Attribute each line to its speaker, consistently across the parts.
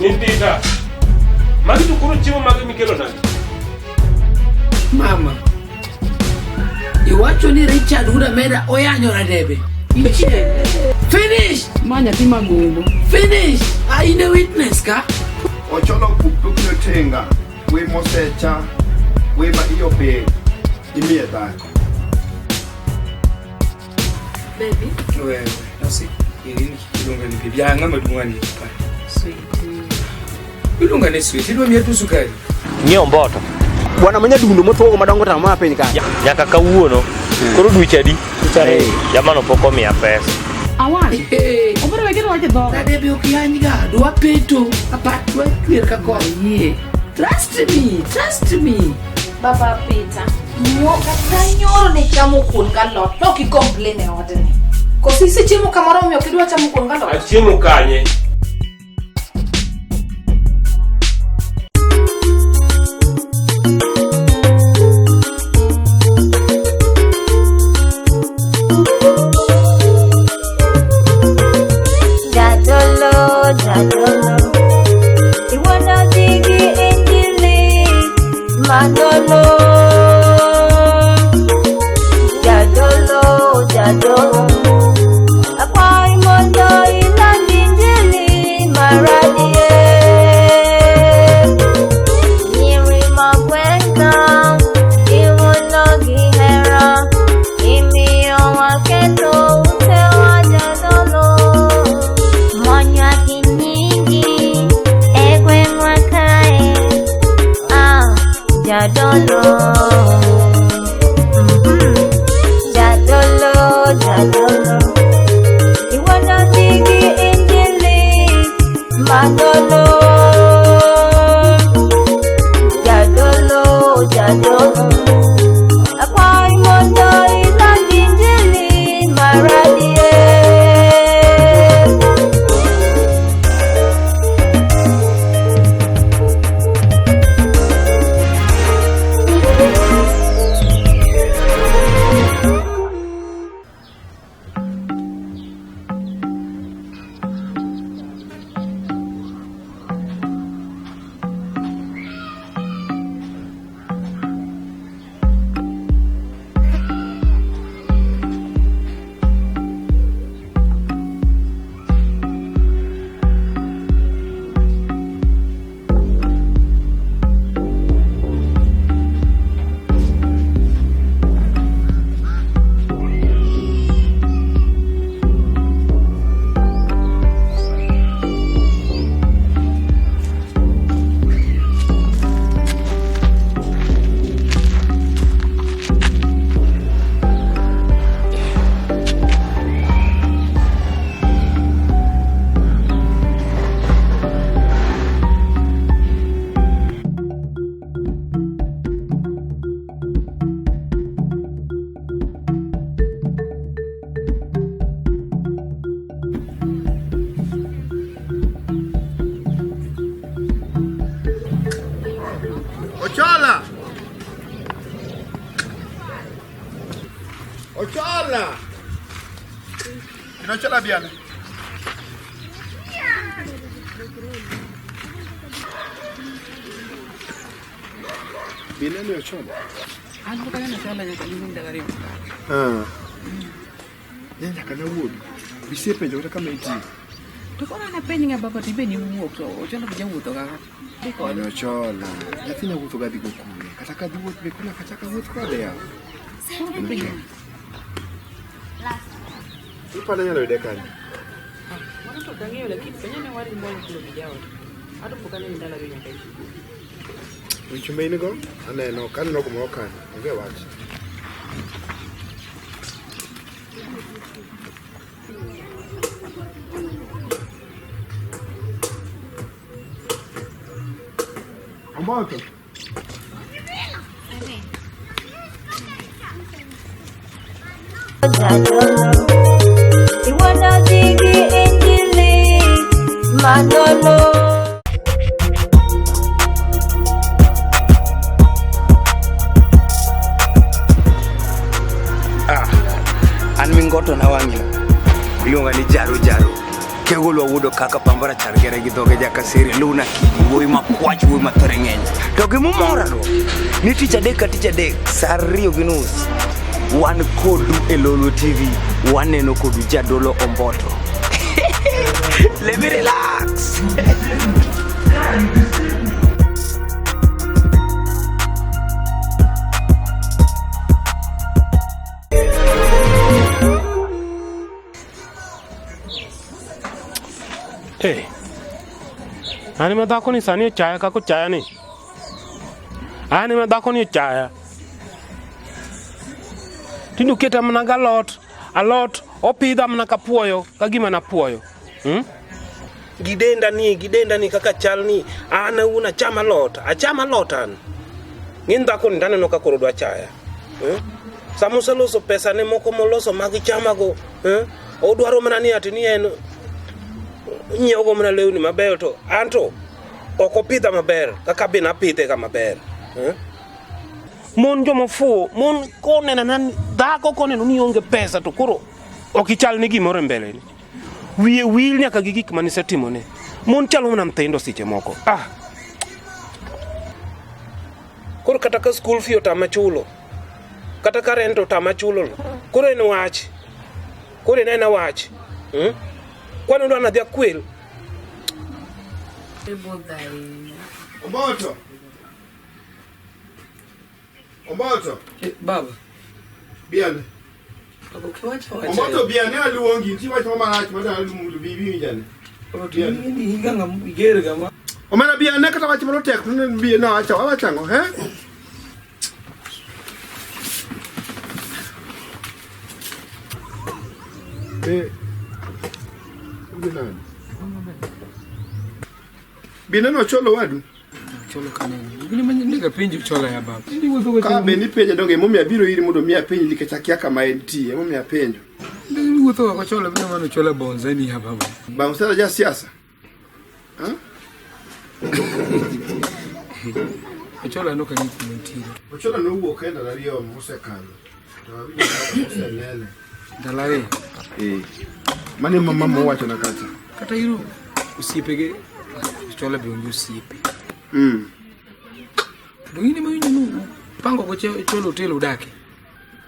Speaker 1: Min Peter. Magi to koro chiemo mage mikelo nagi?
Speaker 2: Mama. Iwacho ni Richard wuod Ameda oyanyo Radebe. Finish!
Speaker 3: Ma nyathi magombo.
Speaker 2: Finish! Are in a witness ka?
Speaker 4: Ocholo puk tinga we mosecha we ma iyo be imiye dhako.
Speaker 3: Baby.
Speaker 5: Wewe, nasi inini iluongo ni bibi ang'o maduong' ani pa.
Speaker 3: Sweet.
Speaker 5: Iluongo ni sweet, idwa miya tu sukari.
Speaker 6: Nyiewo mboto.
Speaker 7: Bwana manya dundo mothuogo madongo tamo ma piny ka.
Speaker 6: Nyaka kawuono. Koro dweche adi? Jamano pok omiya pesa.
Speaker 3: Awach.
Speaker 2: Hey.
Speaker 3: Obiro weke wache dhoga.
Speaker 2: Radebe ok yany ga, dwa peto, apat dwa chwer ka koth. Yie. Trust me, trust me.
Speaker 8: Baba Peter, nyuo kata nyoro ne chamo kuon galot, ne ok i-complain e odni. Koso isechiemo kamoro omiyo ok idwa chamo kuon galot?
Speaker 1: Achiemo kanye?
Speaker 9: Jadolo, jadolo, iwona digi injili madolo. Jadolo, jadolo, akwai mondo iland injili maradie. Nyiri magwenga, iwuono gi hera, imiyo waketo utewa jadolo. Monywa gi nyingi e gweng'wa kae, ah, jadolo. Jadolo, jadolo, iwuono digi injili madolo. Jadolo, jadolo, akwai mondo iland injili maradie.
Speaker 4: Ochola! Ochola! Inochola biana. Binene Ochola.
Speaker 3: An pok aneno Ochola nyaka nene ndalo ariyo mokalo.
Speaker 4: Ah. Ne nyaka nawuog. Bisepenjo kata kama itie.
Speaker 3: To koro an apenj ng'a baba to ibe niwuok to Ochola be jawuotho kaka. Dhi kode.
Speaker 4: Mano Ochola. Nyathi nyawuotho ga dhi go kure. Kata ka dhi wuoth be koro nyaka chak awuoth kode yawa.
Speaker 3: Koro penj ng'a.
Speaker 4: Iparo nyalo yude kanye?
Speaker 3: Mano to ok ang'eyo lakini penja ne wari moro kulo gi jaot. Ato pok anene ndalo ariyo nyaka ichiko.
Speaker 4: Weche ma in go aneno kaneno kumoro kanyo onge wach. Omoto.
Speaker 9: Jadolo, iwuono digi injili madolo.
Speaker 5: Ah, an mingoto na wang'ino. Iluonga ni Jaro Jaro. Kegolwa wuodo kaka pamba rachar gere gi dhoge jakasiri luna kidi wuoyi makwach wuoyi mathore ng'eny. To gimomora no ni tich adek ka tich adek saa 2:30 wan kodu e Lolwe TV waneno kodu Jadolo Omboto. Let me relax.
Speaker 1: Eh. An ema dhako ni sani ochaya kaka ochaya ni. An ema dhako ni ochaya. Tinde oketa mana galot, alot opidha mana kapuoyo ka gima napuoyo. Hmm? Gidenda ni kaka chal ni an awuon acham alot, acham alot an. Ng'eny dhako ni taneno ka koro dwa chaya. Sama oseloso pesa ne moko moloso mag chamago, odwaro mana ni ati ni en nyiewogo mana lewni mabeyo to anto ok opidha maber kaka be napidhe ga maber. Mon jomofuwo, mon koneno na dhako koneno ni onge pesa to koro ok ichal ni gimoro e mbele ni. Wiye wil nyaka gi gik manisetimone. Mon chalo mana nyithindo seche moko. Ah. Koro kata ka school fee otama chulo, kata ka rent otama chulo, koro en wach. Koro en aena wach. Kwani udwa nadhi akwel?
Speaker 4: Omboto. Omboto.
Speaker 5: Baba.
Speaker 4: Biane.
Speaker 2: Baba ukiwacha wacha.
Speaker 4: Omboto biane aluongi, nitie wach moro marach ma dwa bi winjane.
Speaker 5: Biane. Igero kama.
Speaker 4: Omera biane kata wach moro tek to bi no acha wacho ang'o, he? Eh. Bine nocholo wadu?
Speaker 5: Cholo kanene. Gini manyinga penjo chola ya baba.
Speaker 4: Ka be ni penjo donge emomiyo abiro iri mondo mi apenji nikech akia kama entie, emomiyo apenjo.
Speaker 5: Ndi wuotho ko chola bine mano chola bonzeni ya baba.
Speaker 4: Baunsera ja siasa? Ha?
Speaker 5: Ochola no kanyi kumentire.
Speaker 4: Ochola nowuok e ndalo ariyo mosekalo. To awinjo ka osenene.
Speaker 5: Ndalo ariyo?
Speaker 4: Eh. Mano ema mama owachona kacha.
Speaker 5: Kata iro osiepege Ochola be onge osiepe. To in ema iwinjo ni upango go cholo hotel udake.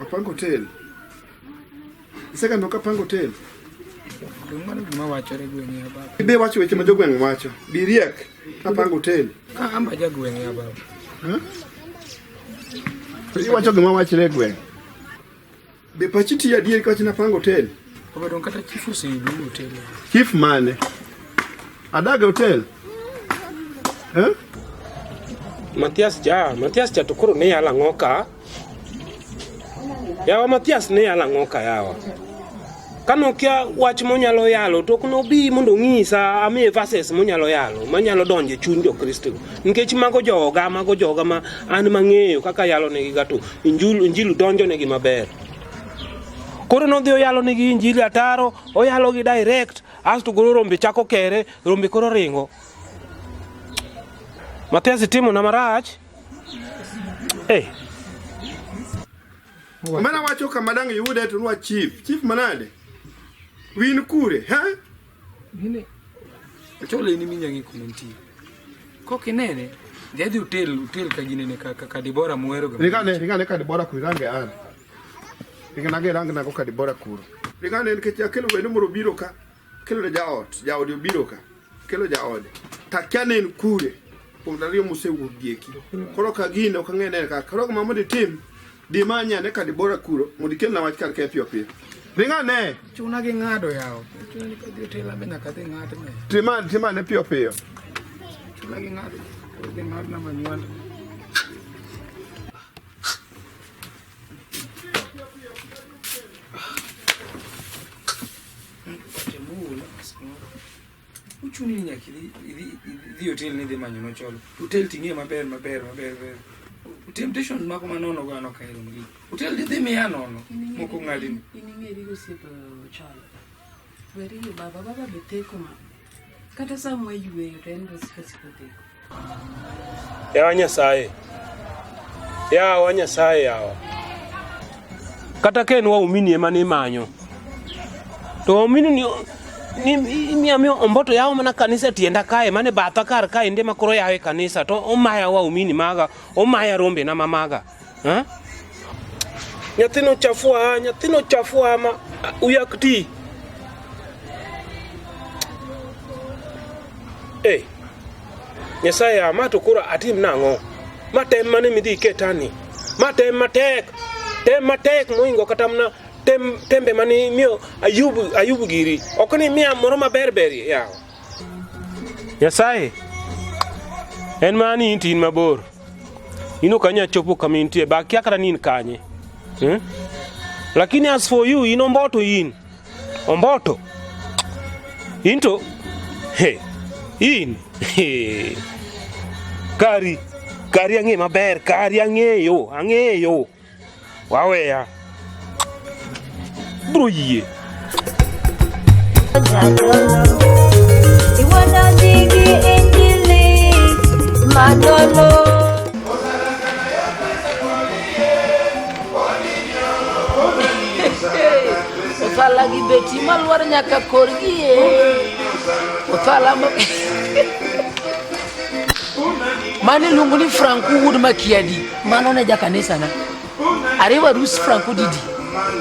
Speaker 4: Wapango hotel. Isekano ka pango hotel.
Speaker 5: To mano gima wachore gweng' ya baba.
Speaker 4: Ibe wacho weche ma jogweng' wacho. Bi riek apango hotel.
Speaker 5: Ka amba jagweng' ya baba.
Speaker 4: To iwacho gima wachre e gweng'. Be pachi tiyo adier ka wachna pango hotel?
Speaker 5: Baba dong kata chief oseyudo hotel.
Speaker 4: Chief mane? Adag e hotel? Eh?
Speaker 1: Mathias cha to koro ne yalo ang'o ka? Yawa Mathias ne yalo ang'o ka yawa? Kanokia wach monyalo yalo to ok nobi mondo ong'isa amiye verses monyalo yalo manyalo donjo e chuny Jokristo. Nikech mago joga ma an mang'eyo kaka yalo negi ga to injili donjo negi maber. Koro nodhi oyalo negi injili ataro, oyalo gi direct, asto koro rombe chako kere, rombe koro ringo. Mathias itimo na marach. Eh.
Speaker 4: Mana wacho kama dang' yude to nwa chief. Chief manade? Win kure, ha?
Speaker 5: Gine. Ochola in minyangi kumentie. Kok inene, dhi adhi hotel ka ginene ka Dibora muhero ga.
Speaker 4: Ringane ka Dibora kuro irange an. Ringane rang nago ka Dibora kuro. Ringane nikech akelo wendo moro biro ka. Kelo ne jaot, jaode obiro ka. Kelo jaode. Takia ne en kure. Kuom ndalo ariyo mosewuok gieki. Koro ka gino ok ang'e ne ka. Koro gima mondo itim, dhi manye ane ka Dibora kuro mondo ikelna wach kar kae piyo piyo. Ringane.
Speaker 5: Chuna gi ng'ado yawo. Chuna ni kadhi hotel ambe nyaka adhi ng'adne.
Speaker 4: Timane piyo piyo.
Speaker 5: Chuna gi ng'ado. Dhi ng'adna manywanda. Uchuni ni nyaka idhi hotel ni dhi manyo nocholo. Hotel ting'e maber maber maber maber. Temptation mako manono go an ok ahero gi. Hotel dhi miya nono moko ng'adini.
Speaker 3: In ing'eri gi osiepe Ochola. Weri gi baba, baba be theko ma. Kata sama wayueyo to en be osiko osiko theko.
Speaker 1: Yawa Nyasaye. Yawa Nyasaye yawa. Kata ka en waumini ema nimanyo. To waumini ni Ni imiya miyo omboto yawo mana kanisa tienda kae mane batha kar kae ende ma koro yawe kanisa to omaya waumini maga, omaya rombe na mamaga. Ha? Nyathino chafua, nyathino chafua ma uyak ti. Eh. Nyasaye ama to koro atim nang'o? Ma tem mane midhi iketani? Ma tem matek. Tem matek moingo kata mana tem, tembe mane imiyo Ayub, Ayub giri. Ok ni miya moro maber berie yawa. Nyasaye, en mana ni in to in mabor. In ok anyal chopo kama intie, ba akia kata ni in kanye. Hmm? Lakini as for you, in omboto in. Omboto. In to, he, in, he. Kari, kari ang'e maber, kari ang'eyo, ang'eyo. Waweya. Bro yie.
Speaker 2: Othala gi beti malwar nyaka korgi e. Othala ma... Mane iluongo ni Franco wuod Makiadi. Mano ne jakanisa na. Ariwo arus Franco didi.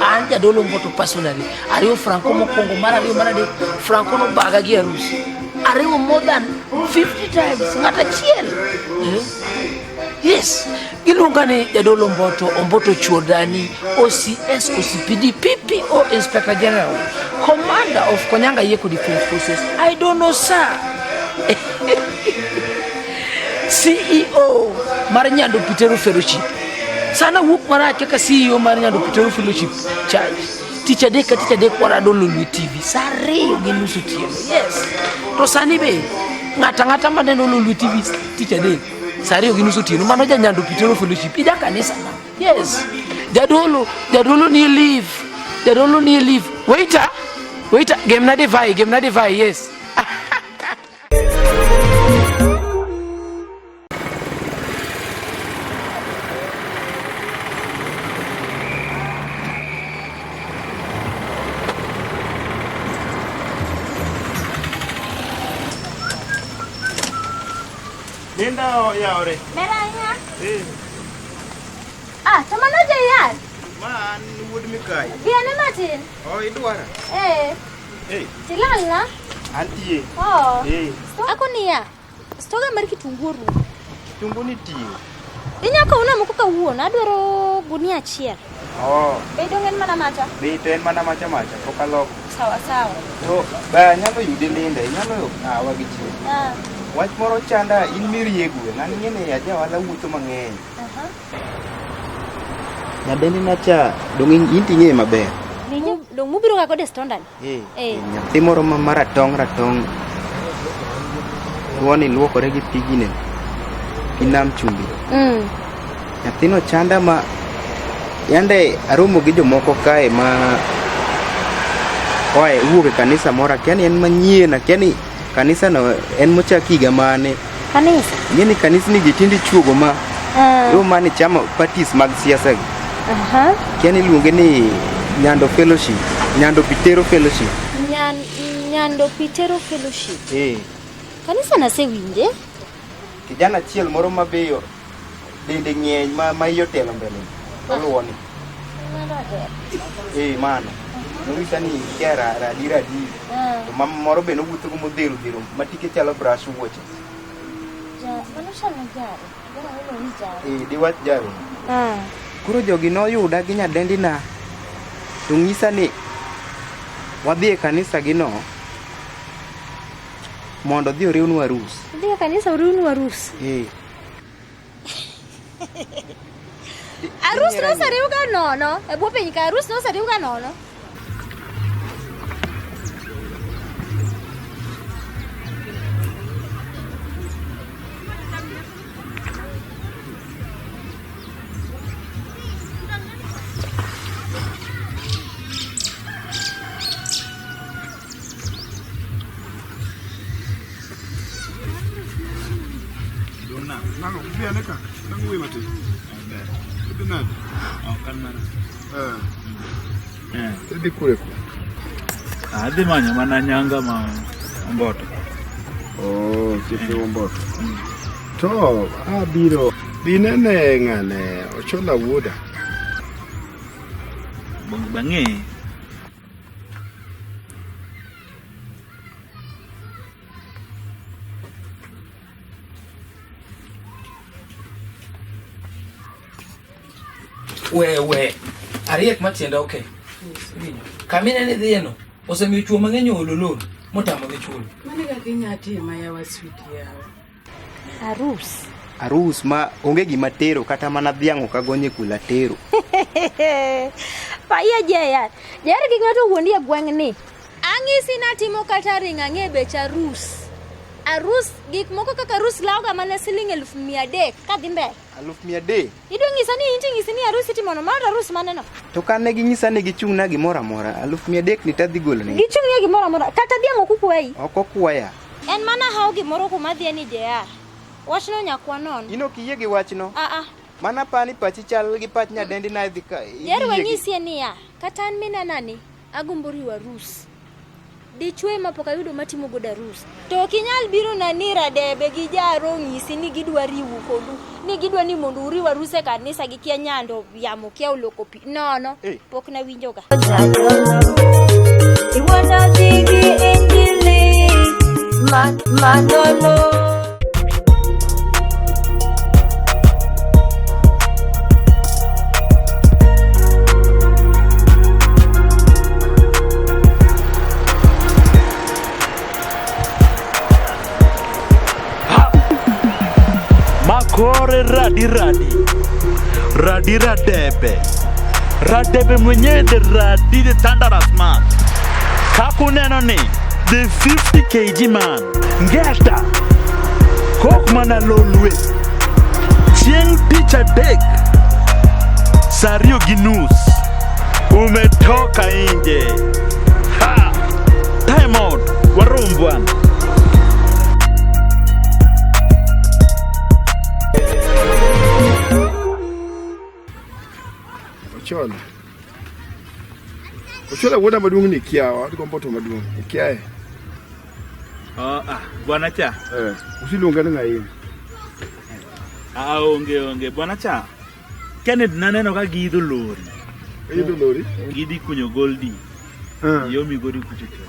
Speaker 2: An jadolo Mboto personally. Ariwo Franco mokwongo mar ariyo mar adek. Franco nobaga gi arus. Ariwo more than 50 times ng'at achiel. Eh? Yes. Giluonga ni jadolo Mboto, Omboto Chuodani, OCS, OCPD, PPO, Inspector General, Commander of Konyanga Yeko Defense Forces. I don't know, sir. CEO mar Nyando Pitero Fellowship. Sana wuok marach kaka CEO mar Nyando Pitero Fellowship Church. Tich adek ka tich adek warado Lolwe TV saa 2:30 otieno. Yes. To sani be ng'ato ang'ata maneno Lolwe TV tich adek saa 2:30 otieno mano ja Nyando Pitero Fellowship. Ija kanisa na. Yes. Jadolo, jadolo ni leave. Jadolo ni leave. Waiter, waiter, gemna divai, gemna divai, yes.
Speaker 4: Nenda oyawre.
Speaker 9: Ber ahinya.
Speaker 4: Eh.
Speaker 9: Ah, to mano jayar.
Speaker 4: Ma an wuod Mikayi.
Speaker 9: Bi ane matin.
Speaker 4: Oh, idwara?
Speaker 9: Eh.
Speaker 4: Eh.
Speaker 9: Tilal na?
Speaker 4: Antie.
Speaker 9: Oh.
Speaker 4: Eh.
Speaker 9: Ako niya. Stoga mar kitungu orumo.
Speaker 4: Kitungu nitie.
Speaker 9: Inya kawna moko kawuono, adwaro gunia achiel.
Speaker 4: Oh.
Speaker 9: Bei dong en mana macha?
Speaker 4: Bei to en mana macha macha, pok aloko.
Speaker 9: Sawa sawa.
Speaker 4: To ba anyalo yude Linda, inyalo awa gi chien.
Speaker 9: Ah.
Speaker 4: Wach moro chanda in mirie gweng', an ing'e ni ajaohala wuotho mang'eny.
Speaker 9: Aha.
Speaker 4: Nyadendi na cha dong in to ing'eye maber.
Speaker 9: Dong mubiro ga godo e stonda ni?
Speaker 4: Eh.
Speaker 9: Eh.
Speaker 4: Nyathi moro ma maratong' ratong' tuoni luokore gi pigine pi nam chumbi. Nyathino chanda ma yande aromo gi jomoko kae ma oa wuok e kanisa moro akia ni en manyien akia ni kanisa no en mochak higa mane.
Speaker 9: Kanisa?
Speaker 4: Ing'e ni kanisni gi tinde ichuogo ma yo mane chama parties mag siasa gi.
Speaker 9: Aha.
Speaker 4: Akia ni iluonge ni Nyando Fellowship, Nyando Pitero Fellowship.
Speaker 9: Nyando Pitero Fellowship.
Speaker 4: Eh.
Speaker 9: Kanisa nasewinje.
Speaker 4: Kijana achiel moro mabeyo dende ng'eny ma iye otelo mbele oluwo ni. Eh mano. Nonyisa ni kia radi radi. To moro be nowuotho go modhero dhero ma tike chalo brush wuoche.
Speaker 9: Mano chalo jaro. Jaro ni jaro.
Speaker 4: Eh diwach jaro. Koro jogi noyuda gi nyadendi na to ng'isa ni wadhi e kanisa gi no mondo odhi oriwnwa arus.
Speaker 9: Udhi e kanisa oriwnu arus.
Speaker 4: Eh.
Speaker 9: Arus noseriwga nono. E bwo piny ka arus noseriwga nono.
Speaker 4: Idhi kure ku?
Speaker 10: Adhi manyo mana nyanga ma Omboto.
Speaker 4: Oh, osiepe Omboto. To abiro binene ng'ane Ochola wuoda.
Speaker 10: Bang'e.
Speaker 2: We ariek matienda ok. Kamine ni dhiye no osemiyo chuo mang'eny oolo loan motamogi chulo.
Speaker 3: Mano e kaka inya tima yawa sweet yawa.
Speaker 9: Arus.
Speaker 5: Arus ma onge gima tero kata mana dhiang' ok agonye kul atero.
Speaker 9: Paia jeya. Jer gi ng'ato wuondi e gweng' ni. Ang'isi natimo kata ring ang'e bech arus. Arus gik moko kaka arus lawoga mana siling 300,000 kadhi mbele.
Speaker 5: 300,000?
Speaker 9: Idwa nyisa ni inti nyisi ni arus itimo no mano to arus mane no?
Speaker 5: To kane ginyisa ni gichung'na gimoro amora, 300,000 ni tadhi golo ne.
Speaker 9: Gichung'ie gimoro amora kata dhiang' ok ukwayi.
Speaker 5: Ok okwaya.
Speaker 9: En mana hawo gimoro kuma adhiye ni JR. Wachno nyaka wanon.
Speaker 5: In ok iyie gi wachno?
Speaker 9: Ah ah.
Speaker 5: Mana pani pachi chal gi pach nyadendi na idhi ka.
Speaker 9: Jer wanyisie niya, kata an minena ni agombo riwo arus. Dichwo ema pok ayudo matimo godo arus. To ok inyal biro na ni Radebe gi Jaro onyisi ni gidwa riwo kodu, ni gidwa ni mondo uriw arus e kanisa gi kia nyando yamo kia oloko pi. Nono, pok nawinjoga.
Speaker 11: Iwona dhigi injili manono.
Speaker 10: Makore radi radi radi radebe radebe mwenyewe the radi the thunderous man kakuneno ni the 50 kg man ngeta kok mana lolwe chieng' tich adek saa ariyo gi nus umetoka nje ha time out warom bwana.
Speaker 4: Ochola. Ochola wuoda maduong' ni kiawa, adhi gombo to maduong'. Ikiaye.
Speaker 10: Oh, ah, bwana cha.
Speaker 4: Eh, usiluonga ni ng'a in?
Speaker 10: Ah, onge onge bwana cha. Kenneth naneno ka giidho lori.
Speaker 4: Giidho lori?
Speaker 10: Gidhi kunyo goldi. Yo Migori kucho cha.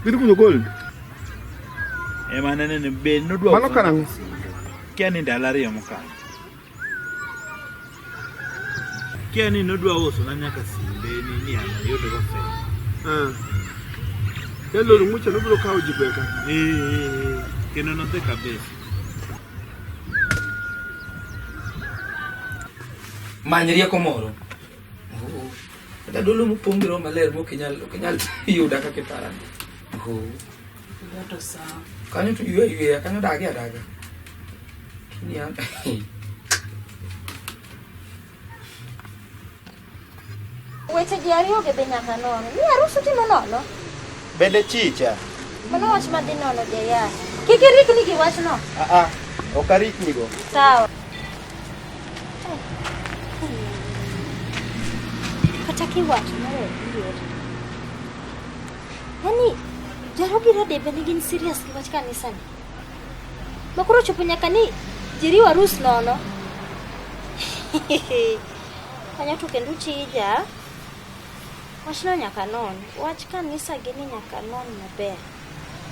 Speaker 4: Gidhi kunyo gold?
Speaker 10: Ema nene ni be nodwa.
Speaker 4: Mano karang'o?
Speaker 10: Kia ni ndalo ariyo mokalo. Kia ni nodwa uso na nyaka simbe ni ni an ayudo go fedha.
Speaker 4: Eh. Lori mucha nobiro kawo ji beka.
Speaker 10: Eh, kendo nodhi kabisa.
Speaker 2: Many rieko moro. Jadolo mopong' gi Roho Maler mok inyal ok inyal yuda kaka iparani.
Speaker 3: To sawa.
Speaker 2: Kanyo to ywe yweya, kanyo dagi adaga. Kini an
Speaker 9: Weche ji ariyo gi be nyaka nono. Ni arus utimo nono?
Speaker 5: Bende chicha.
Speaker 9: Mano wach madhi nono JR. Kik irikni gi wachno.
Speaker 5: Ah ah, ok ariknigo.
Speaker 9: Sawa. Kata kiwacho mar adier. Yaani Jaro gi Radebe ni gin serious gi wach kanisa ni. Ma koro chopo nyaka ni ji riwo arus nono. Kanyo to kendo chija. Wachno nyaka non. Wach kanisa gi ni nyaka non maber.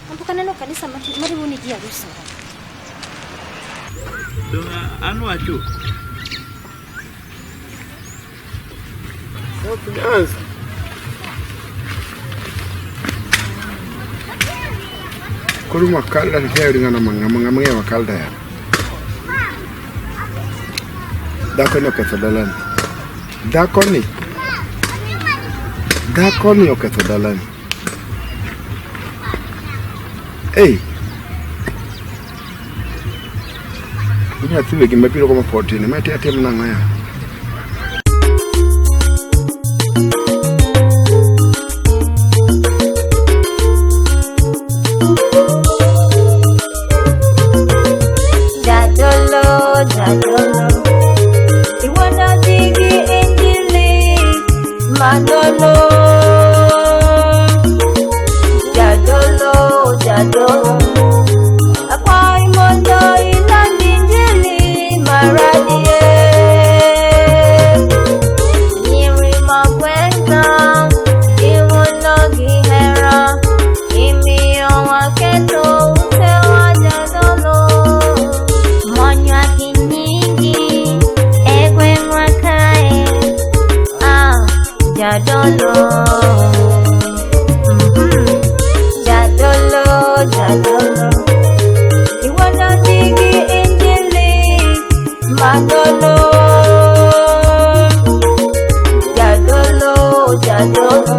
Speaker 9: An pok aneno kanisa mariwo ni ji arus nono.
Speaker 10: Donga an wacho.
Speaker 4: Anza. Koro makalda ni kia ng'ano mang'ama ng'ama ng'eyo makalda ya. Dhako ni oketho dalani. Dhako ni. Dhako ni oketho dalani. Ei. Nyathi wegi mabiro kama pod tin, ma atim nang'o ya?
Speaker 11: Jadolo, jadolo, iwona dhigi injili manono. jadolo. Akwayi mondo iland injili mar adier. Nyiri mag gweng'a, iwuondo gi hera, imiyo waketho utewa jadolo.
Speaker 9: Monywa gi nyingi e gweng'wa kae, ah, jadolo.
Speaker 11: Jadolo, jadolo, iwuondo ji gi injili magolo. Jadolo, jadolo,